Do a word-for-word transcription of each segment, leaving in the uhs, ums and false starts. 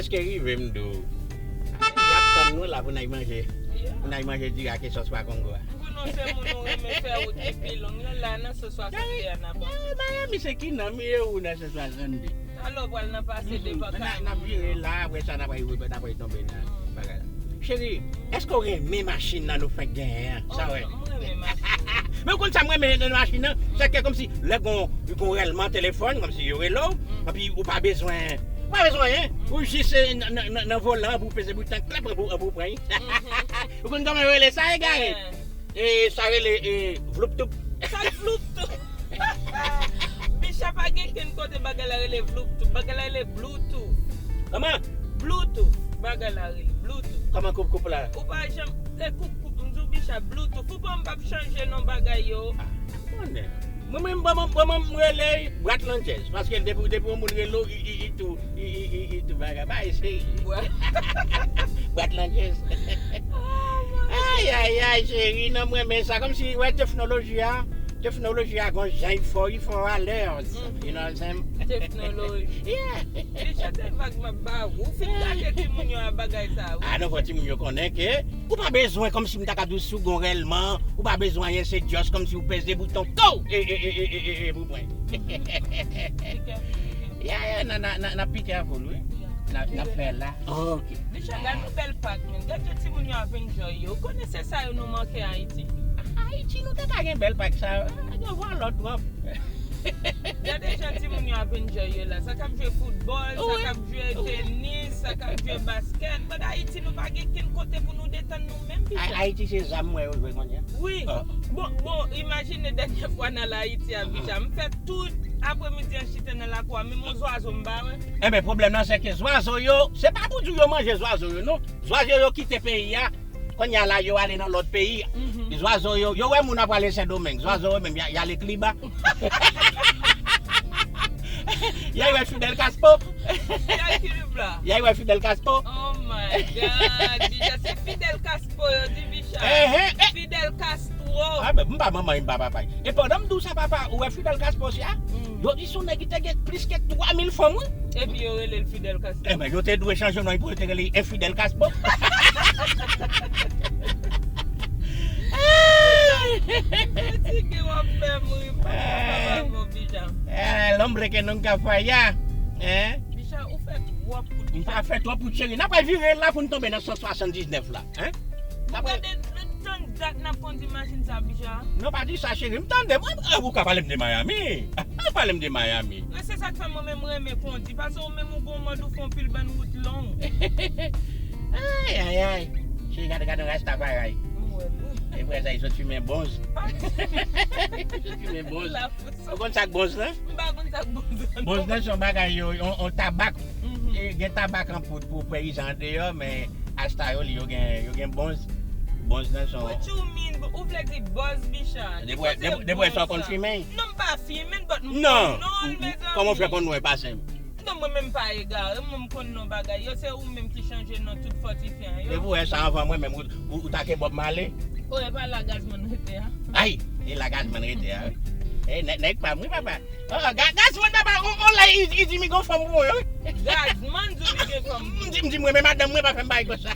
Ke rive m di w. Y ap tann nou la pou n al manje. Pou n al manje diri ak sòs pa kongo a. M konnen se moun ou renmen fè wout li pi long. Lè la nan sòs swasann de a n ap manje. Miami se ki nan m ye ou nan sòs swasann de. Alò pral nan pase devan kay. N ap vire la, apre sa n ap rive, n ap tonbe nan bagay la. Cheri, èske w renmen machin nan nou fenk genyen an? Sa w renmen? Men w konn sa m renmen nan machin nan? Se ke kòmsi lè gon, gon rèlman telefòn, kòmsi yo rele w, epi ou pa bezwen, ou pa bezwen anyen. Ou jis nan, nan, nan, nan volan pou w peze bouton, klèp, pou, pou w pran. Ou konn kòman yo rele sa, egare? E sa rele, e, vlouptoup. Sa k vlouptoup? Bicha pa gen kenn kote bagay la rele vlouptoup. Bagay la rele Bluetooth. Kòman? Bluetooth. Bagay la rele Bluetooth. Kòman koup koup la? Ou pa janm, e koup koup, m di w bicha Bluetooth. Ou pa m p ap chanje non bagay yo. Ah, konnen. Mwen menm, mwen, mwen, mwen, mwen rele Bratlandjèz. Paske depi, depi yon moun rele w, i, i, i tou, i, i, i, i tou bagay. Ba eseye. Bratlandjèz. Ay, ay, ay, cheri, non, mwen renmen sa. Kòmsi, wè, teknoloji a, teknoloji a gon jan, i fò, i fò alèz. You know what I'm saying? Teknoloji. Yeah. Deja se vag m ap ba ou. Ou fin gate timoun yo a bagay sa, wi. Ah, non, fò timoun yo konnen ke ou pa bezwen, kòmsi m ta ka di w, si w gon rèlman, ou pa bezwen anyen, se just kòmsi w peze bouton, tou! E, e, e, e, e, e, e, pou pran. Pike, pike. Ya, ya, n a, n a, n a, n a pike avè w, wi. Ya. N a, n a fè la. Ok. Bicha, gad yon bèl pak, men. Gad jan timoun yo ap enjoy yo. Ou konnen se sa yo nou manke Ayiti. Ayiti, nou te ka gen bèl pak sa. Ah, yo vwa lòt twòp. Gade jan timoun yo ap enjoy yo la. Sa k ap jwe foutbòl, sa k ap jwe tenis, sa k ap jwe baskèt. But Ayiti, nou pa gen kenn kote pou nou detann nou menm, bicha. Ayiti se zam mwen yo jwe kounye a. Wi. Bon, bon, imajine dènye fwa n al Ayiti a, bicha. M fè tout apremidi an chita nan lakou a, menm yon zwazo m pa wè. Enben, pwoblèm nan se ke zwazo yo, se pa pou di yo manje zwazo yo, non. Zwazo yo kite peyi a, kounye a la, yo ale nan lòt peyi. Zwazo yo, yo wè moun ap ale Sendomeng. Zwazo yo menm, y a, y ale Kliba. Y a wè Fidel Castro. Y a Kliba. Y a wè Fidel Castro. Oh my God, bicha, se Fidel Castro yo di bicha. Fidel Castro. Ah, men m pa manman, m pa papa. E pandan m di w sa, papa, ou wè Fidel Castro se a? Yo di se yon nèg ki te gen plis ke twa mil fanm, wi. Epi yo rele l Fidel Castro. Enben, yo te dwe chanje non pou yo te rele Enfidel Castro. Fatige w ap fè m ri, papa, papa, bon, bicha. Eh, el hombre que nunca falla. Hein? Bicha, ou fè twòp kout. M pa fè twòp kout, cheri. N ap vire la pou n tonbe nan san swasanndiznèf la. Hein? Ou gade, tann dat n ap kondi machin sa, bicha. Non, pa di sa, cheri. M tande, mwen, ah, ou ka pale m de Miami. Ah, pale m de Miami. Men se sa k fè mwen menm renmen kondi, paske ou menm ou gon mòd ou fè yon pil bann wout long. Ay, ay, ay. Cheri, gade, gade yon Rastafari. M wè l, wi. E frè sa, li sot fimen bonz. Li sot fimen bonz. Ou konn sa k bonz lan? M pa konn sa k bonz lan. Bonz lan se yon bagay yo, yon, yon tabak. E, gen tabak an poud pou peyizan andeyò, men asta yo, li, yo gen, yo gen bonz. Bonz lan se yon... What you mean? Ou vle di bòz, bicha? Depi, depi, depi sa w konn fimen? Non, m pa fimen, but m konn non l, mezanmi. Kòman w fè konn non e pa senp? Non, mwen menm pa egare, mwen m konn non bagay yo, se ou menm ki chanje non tout fòtifyan yo. Depi w wè sa anvan mwen menm, ou, ou, ou ta ke Bob Marley? O, e pa la Gazman rete a. Ay, e la Gazman rete a, wi. E, nè-, nèg pa m, wi, papa. Ah, Ga-, Gazman, papa, on, on lè, i, i di mi gon fanm pou mwen, wi. Gazman di mi gen fanm pou mwen. M di, m di, mwen, men madanm mwen pa fè m bagay konsa.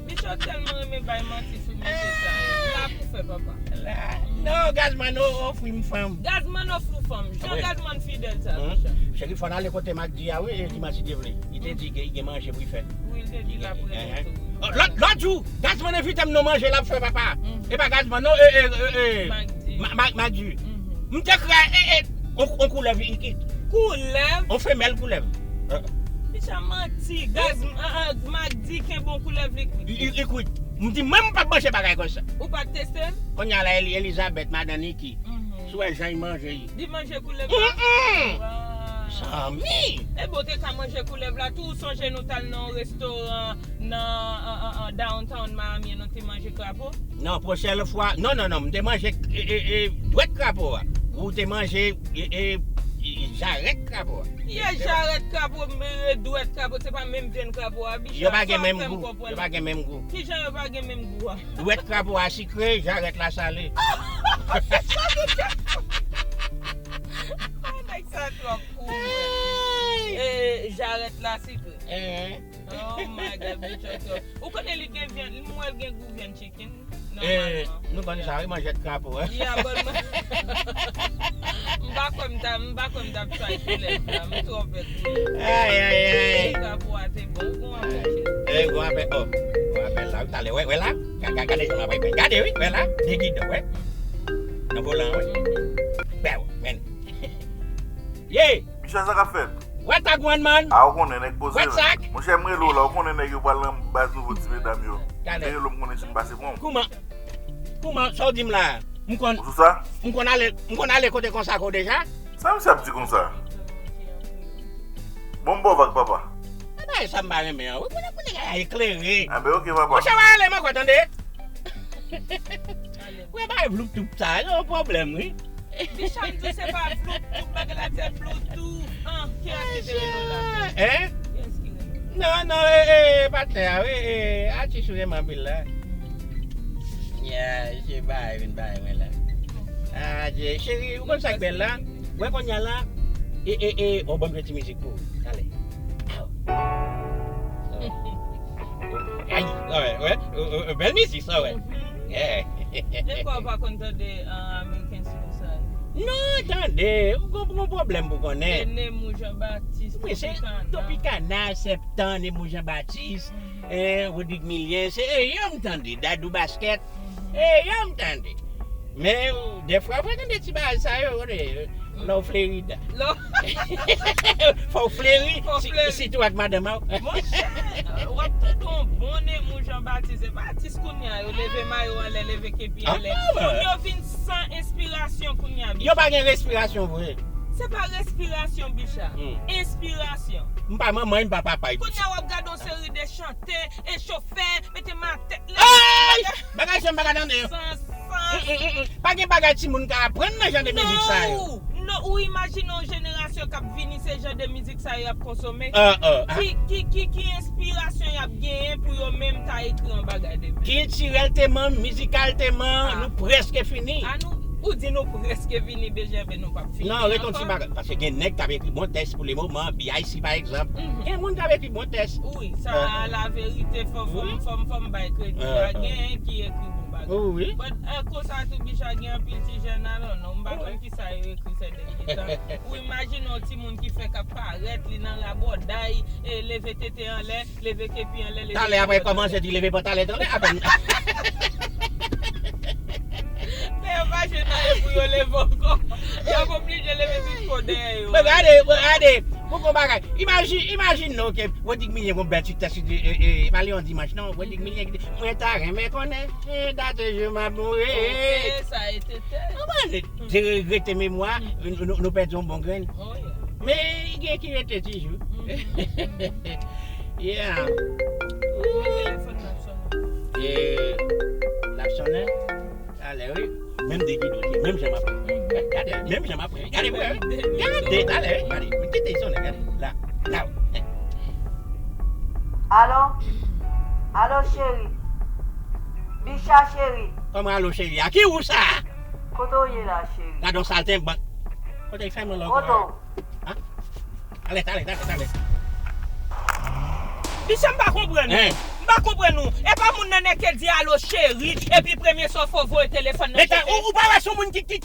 Michel tèlman renmen bay manti sou mesye sa yo. La pou fè, papa. La, non, Gazman o-, ofri m fanm. Gazman ofri w fanm. Jan Gazman fidèl sa, Michel. Cheri, fò n ale kote Magdi a, wi, e dimanch si Dye vle. Li te di ke li gen manje pou li fè. Wi, li te di l ap rele tou. Lòt, lòt jou, Gazman envite m nan manje l ap fè, papa. E pa Gazman, non, e, e, e, e. Magdi. Ma-, ma-, Magdi. M te kwè, e, e, on, on koulèv li kwit. Koulèv? On femèl koulèv. Michel manti. Gaz, a, a, Magdi kenbe on koulèv li kwit. Li, li kwit. M di, mwen, m p ap manje bagay konsa. Ou pa t teste l? Kounye a la, Eli-, Elizabeth, madan Niki. Si w wè jan l manje, li. Li manje koulèv la? Zanmi! E bon, te ka manje koulèv la tou. Ou sonje nou t al nan yon restoran nan, an, an, an downtown Miami, nou te manje krapo? Non, pwochèn fwa. Non, non, non, m te manje, e, e, e, dwèt krapo a. Ou te manje, e, e, e, jarèt krapo a. Ye jarèt krapo, e, dwèt krapo, se pa menm vyann krapo a, bicha. Yo pa gen menm gou. Yo pa gen menm gou. Kijan yo pa gen menm gou a? Dwèt krapo a sikre, jarèt la sale. Oh, nèg sa twò fou. E, jarèt la sikre. Eh. Oh my God, Bicha twòp. Ou konnen li gen vyann, m wè l gen gou vyann chicken. Eh, nou konn sa, wi, manjèt krapo, eh. Yeah, but m pa kwè m ta, m pa kwè m t ap try koulèv la, m twò pè koulèv. Ay, ay, ay. Krapo a te bon, bon apèl. Eh, bon apèl, oh. Bon apèl la, wi, talè, wè, wè la. Ga-, ga-, gade jan l ap fè. Gade, wi, wè la. De gidon, wè. Nan volan, wè. Bèw, men. Ye! Bicha, sa k ap fèt? What a gwaan, man? A, ou konnen, nèg poze, men. Monchè, m rele w la, ou konnen nèg yo pral nan baz nouvo ti medam yo. M te rele w, m konnen si m pase pran w. Kouman? Kouman? Sa w di m la? M konn, ou sou sa? M konn ale, m konn ale kote konsa ko deja? Sa misye ap di konsa? Bon, m ba w vag, papa. E bagay sa m pa renmen an. Ou konnen pou nèg la eklere. A, ben, oke, papa. Monchè, w ale, m ankò, tande. Wè, bay Bluetooth sa, gen yon pwoblèm, wi. Bicha, m di w se pa Bluetooth, bagay la se Bluetooth. An, kiyès ki te rele w la? Hein? Kiyès ki rele w? Non, non, e, e, patnè a, wi, e, atis ou renmen anpil la. Ya, se bay, vin bay mwen la. Ah, Dye, cheri, ou konn sa k bèl la? Wè kounye a la, e, e, e, oh, ban m jwe ti mizik pou ou. Talè. Aw. Ay, wè, wè, wè, wè, bèl mizik sa, wè. Yeah. Dekwa ou pa konn tande, ah, American Soul sa? Non, tande, ou gon, gon pwoblèm pou konnen. E Nemou Jean Baptiste, wi, se Tropicana. Tropicana, Septan, Nemou Jean Baptiste, eh, Rodrigue Milien, se e yo m tande, Dadou Basket, e yo m tande. Men, dèfwa, fò tande ti bagay sa yo, konnen, lè w fleri. Lè w fò w fleri, fò w si-, fleri. Sitou ak madanm a w. Monchè, w ap tande yon bon Nemou Jean Baptiste, se pa atis kounye a, yo leve mayo anlè, leve kepi anlè. Ah, non, men. Moun yo vin san enspirasyon kounye a, Bicha. Yo pa gen respirasyon vre. Se pa respirasyon, Bicha. Hmm. Enspirasyon. M pa manman, m pa papa. Kounye a w ap gade yon seri de chante, e chofè, mete m atè. Ay! Bagay sa m pa ka tande yo. San sans. Mm, mm, mm, mm. Pa gen bagay timoun ka aprann nan jan de mizik sa yo. Non, non, ou imajine yon jenerasyon k ap vini, se jan de mizik sa yo y ap konsome. Ah, ah, ah. Ki, ki, ki, ki enspirasyon y ap genyen pou yo menm ta ekri yon bagay de menm? Kiltirèlteman, mizikalteman, ah, nou prèske fini. Ah, nou, ou di nou prèske vini, B G V, nou p ap fini ankò. Non, ret yon ti bagay. Paske gen nèg k ap ekri bon tèks pou le moman, B I C pa egzanp. Mhm. Gen moun k ap ekri bon tèks. Wi, sa, euh, a la verite, fò, fò, wi, fò, fò m bay kredi a, euh, euh, genyen ki ekri bon bagay. Wi. But, euh, konsa tou, Bicha, gen anpil ti jèn alò, non, m pa konn kisa yo ekri sèten. Ou imajine yon timoun ki fèk ap parèt, li nan rabòday, e leve tete anlè, leve kepi anlè, leve... Talè apre kòmanse di leve pantalèt anlè, apèn. Men yo pa jwenn anyen pou yo leve ankò. Y ap oblije leve tout kò dèyè yo. Men gade, men gade, pou kon bagay. Imajine, imajine non, ke Rodrigue Milien gon bèl ti tèks, e, e, e, pale yon dimanch, non, Rodrigue Milien ki di, mwen ta renmen konnen, e, dat jou m ap mouri. Ok, sa e tete. Konprann? Te regrete memwa, nou, nou, nou pèdi yon bon grenn. Oh, yeah. Men gen ki rete toujou. Mhm. Yeah. Men telefòn nan ap sonnen. E, l ap sonnen? Talè, wi. Menm de gidon, menm jan m ap pran. Gade, menm jan m ap pran. Gade, gade, talè, wi. Gade, men kite l sonnen, gade. La, la. Alo? Alo, cheri? Bicha, cheri? Kòman alo, cheri? A ki ou sa? Kote w ye la, cheri? Gade yon saltenbank. Kote, fèmen lòk. Kote w? Ha? Talè, talè, talè, talè. Bicha, m pa konprann ou. Hein? M pa konprann ou. E pa moun nan nèk ke di alo cheri, epi premye sa w fè w voye telefòn nan. Meta, ou, ou pa wè se yon moun ki, ki,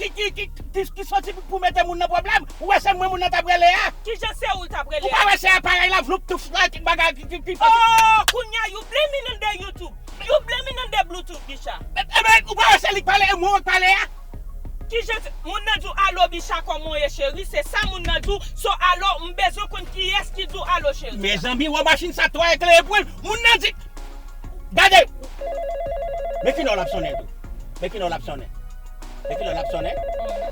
ki soti pou, pou mete moun nan pwoblèm? Ou wè se mwen moun nan t ap rele a? Kijan se ou l t ap rele a? Ou pa wè se aparèy la, vloup touf la, ki bagay ki, ki, ki soti? Oh, kounye a, you blaming on the YouTube. You blaming on the Bluetooth, Bicha. E, e ben, ou pa wè se li k pale, e mwen k pale a? Kijan se, moun nan di w, alo, Bicha, kòman w ye, cheri? Se sa moun nan di w. So, alo, m bezwen konn kiyès ki di w, alo, cheri. Mezanmi, wè machin sa twò eklere pou l. Moun nan di, gade. Men kilè w l ap sonnen tou. Men kilè w l ap sonnen. Men kilè w l ap sonnen.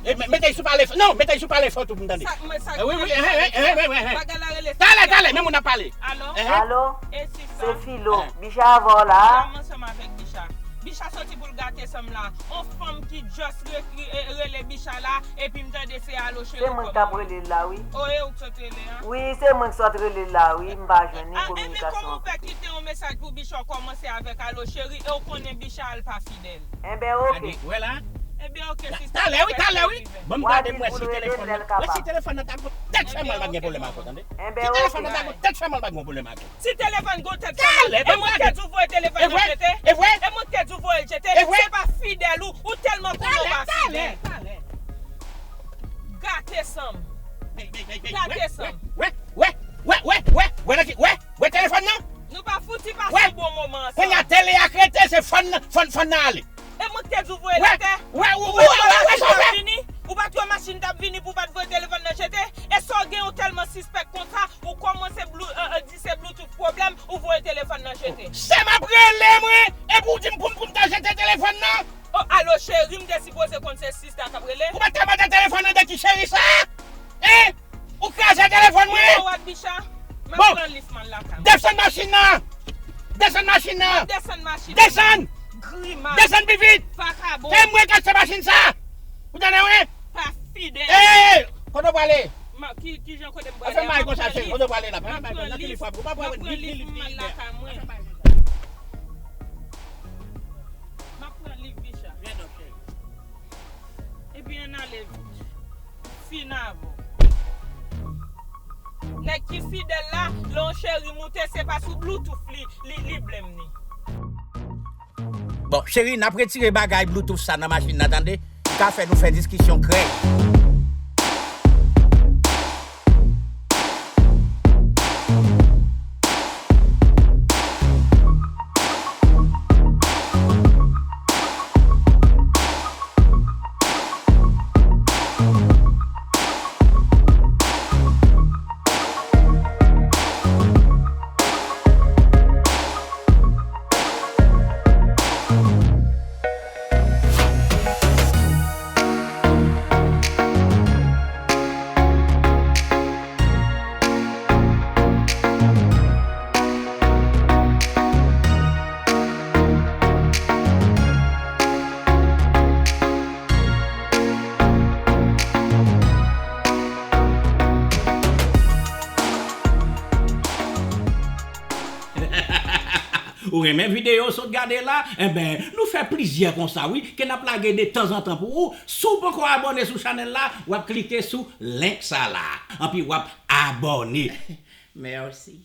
E, me-, mete l sou pale fò. Non, mete l sou pale fò tou pou m tande. Sa, men sa, e, wi, wi, e, e, e, e, e, e. Bagay la rele... Talè, talè, men moun ap pale. Alo? Ehe. Alo? E sista? Se Filo. Ehe. Bicha avè w la? Bicha ansanm avèk Bicha. Bicha soti pou l gate san m la. On fanm ki just re-, re-, rele Bicha la, epi m tande se alo cheri. Se mwen k t ap rele l la, wi. O, e ou k sot rele a? Wi, se mwen k sot rele l la, wi. M pa jwenn ni kominikasyon. A, ebyen, kòman w fè kite yon mesaj pou Bicha, w kòmanse avèk alo cheri, e w konnen Bicha a l pa fidèl? Enben, oke. Gade, wè la, Ebyen, oke, sista. Talè, wi, talè, wi. Ban m gade m wè si telefòn nan. Wè si telefòn nan ta gon tèt fè mal, pa t gen pwoblèm ak ou, tande. Si telefòn nan ta gon tèt fè mal, pa t gen pwoblèm ak ou. Si telefòn gon tèt fè mal, e mwen k te di w voye telefòn nan jete? E mwen k te di w voye l jete? Se pa fidèl ou, ou tèlman konnen w pa fidèl. Gate san m. Gate san m. Wè, wè, wè, wè, wè, wè, wè, wè, wè, wè telefòn nan. Nou pa fouti pase yon bon moman ansanm. Kounye a tele a k rete, se fòn nan, fòn, fòn nan ale. E mwen k te di w voye l atè? Wè, wè, wè, wè, wè, wè, wè, wè. Ou pa t wè machin t ap vini pou w pa t voye telefòn nan jete? E sa w gen, ou tèlman sispèk konsa, ou kòmanse blou, euh, euh, di se Bluetooth pwoblèm, ou voye telefòn nan jete. Se m ap rele, mwen, epi w di m pou m, pou m ta jete telefòn nan? Oh, alo, cheri, m te sipoze konn se sista k ap rele. Ou pa t ka mande telefòn nan de ki cheri sa? Hein? Ou kraze telefòn mwen? Ou wè, Bicha? M ap pran lif m al lakay mwen. Desann machin nan! Desann machin nan! Desann machin nan. Desann! Grimas. Desann pi vit! Vakabon. Se mwen k achte machin sa! Ou tande mwen? Pa fidèl. Hey! Kote w prale? Ma, ki, ki jan kote m prale a? Fè may konsa, cheri. Kote w prale la? M ap pran lif. M ap pran lif m al lakay mwen. M ap pran lif, Bicha. Ebyen, ann ale vit. Fin avè w. Nèg ki fidèl la, lè yon cheri moute, se pa sou Bluetooth li, li, li blame ni. Bon, cheri, n ap retire bagay Bluetooth sa nan machin nan, tande. Li ka fè nou fè diskisyon krèy. Ou renmen videyo w sot gade la? Enben, nou fè plizyè konsa wi, ke n ap lage de tanzantan pou ou. Si w poko abòne sou chanèl la, w ap klike sou link sa la. Anpi w ap abòne. Mèsi.